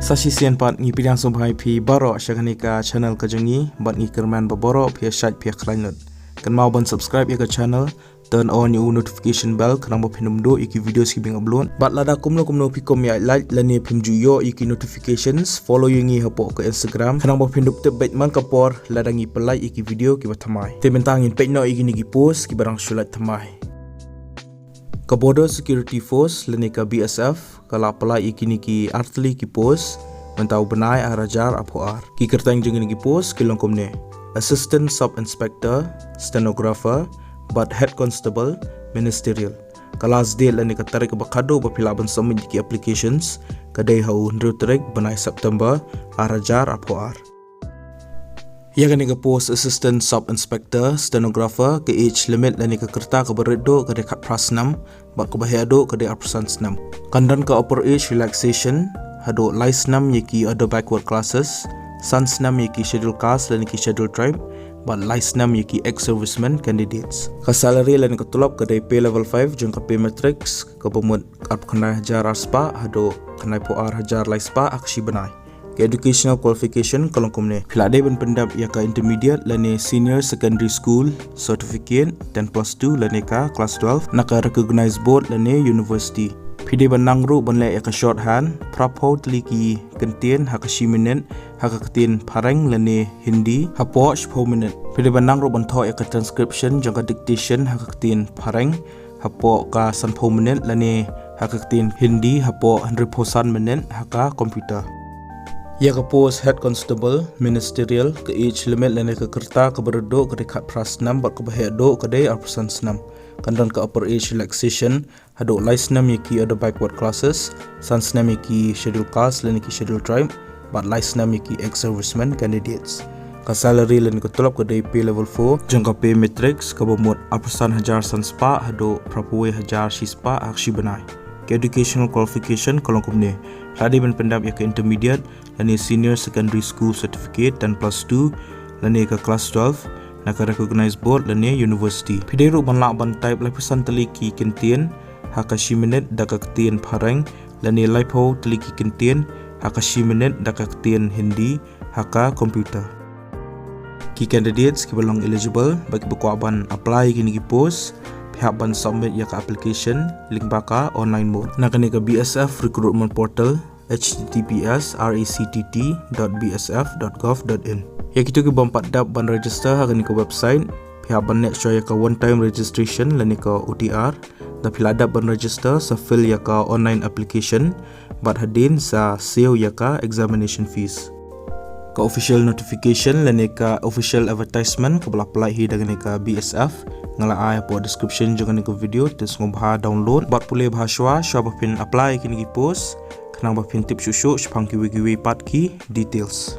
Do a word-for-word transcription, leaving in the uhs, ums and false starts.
Sa shisien pat ngi pdiang sngewbha ïa phi baroh sha kane ka channel ka jong ngi, bad ngi kyrmen ba baroh phi ïa shait phi ïa khlaiñ lut. Kynmaw ban subscribe ïa ka channel, turn on ïa u notification bell khnang ba phin ym duh ïa ki videos kiba ngi upload. Bad lada kumno kumno phi khlem ïa like lane phim ju ïoh ïa ki notifications, follow ïa ngi hapoh ka Instagram khnang ba phin dup tip beit man ka por lada ngi pynlait ïa ki video kiba thymmai. Te mynta ngin peit noh ïa kine ki post kiba dang shu lait thymmai. Ka Border Security Force lane ka B S F ka la pynlait ïa kine ki artylli ki post mynta u bnai ar hajar arphew ar. Ki kyrteng jong kine ki post ki long kumne: Assistant Sub Inspector, Stenographer, bad Head Constable, Ministerial. Ka last date lane ka tarik ba khadduh ba phi lah ban submit ïa ki applications ka dei ha u hynriew tarik bnai September ar hajar arphew ar. Ïa kane ka post Assistant Sub Inspector, Stenographer, ka age limit lane ka rta kaba rit duh ka dei khatphra snem, bad kaba heh duh ka dei arphew san snem. Kan don ka upper age relaxation haduh lai snem ïa ki other backward classes, san snem ïa ki Scheduled Caste lane ki Scheduled Tribe, bad lai snem ïa ki ex-servicemen candidates. Ka salary lane ka tulop ka dei pay level five jong ka pay matrix, kaba mut arphew khyndai hajar ar spah haduh khyndai phew ar hajar lai spah ha ka shi bnai. Ka educational qualification ka long kumne: phi la dei ban pyndep ïa ka intermediate lane senior secondary school certificate, ten plus two lane ka class twelve na ka recognized board lane university. Phi dei ban nang ruh ban leh ïa ka shorthand, phra phew tylli ki kyntien ha ka shi minit ha ka ktien Phareng lane Hindi hapoh shiphew minit. Phi dei ban nang ruh ban thoh ïa ka transcription jong ka dictation ha ka ktien Phareng hapoh ka sanphew minit lane ha ka ktien Hindi hapoh hynriewphew san minit ha ka computer. Ïa ka post Head Constable, Ministerial, ka age limit lane ka rta kaba rit duh ka dei khatphra snem bad kaba heh duh ka dei arphew san snem. Kan don ka upper age relaxation haduh lai snem ïa ki other backward classes, san snem ïa ki Scheduled Caste lane ki Scheduled Tribe, bad lai snem ïa ki ex-servicemen candidates. Ka salary lane ka tulop ka dei pay level four jong ka pay matrix, kaba mut arphew san hajar san spah haduh phra phew wei hajar shi spah ha ka shi bnai. Ka educational qualification ka long kumne: phi la dei ban pyndep ïa ka intermediate lane senior secondary school certificate, ten plus two lane ka class twelve na ka recognized board lane university. Phi dei ruh ban lah ban type laiphew san tylli ki kyntien ha ka shi minit da ka ktien Phareng lane laiphew tylli ki kyntien ha ka shi minit da ka ktien Hindi ha ka computer. Ki candidates kiba long eligible bad kiba kwah ban apply ïa kine ki post, phi hap ban submit ïa ka application lyngba ka online mode na kane ka B S F recruitment portal, H T T P S R E C T T dot B S F dot gov dot in. Ïa kito ki bym pat dep ban register ha kane ka website, phi hap ban leh shuwa ïa ka one time registration lane ka O T R. Da phi la dep ban register, sa fill ïa ka online application bad hadien sa siew ïa ka examination fees. Ka official notification lane ka official advertisement kaba la pynlait hi da kane ka B S F nga la ai hapoh description jong kane ka video, te sngewbha download bad pule bha shuwa shuwa ba phin apply ïa kine ki post, khnang ba phin tip shuh shuh shaphang kiwei kiwei pat ki details.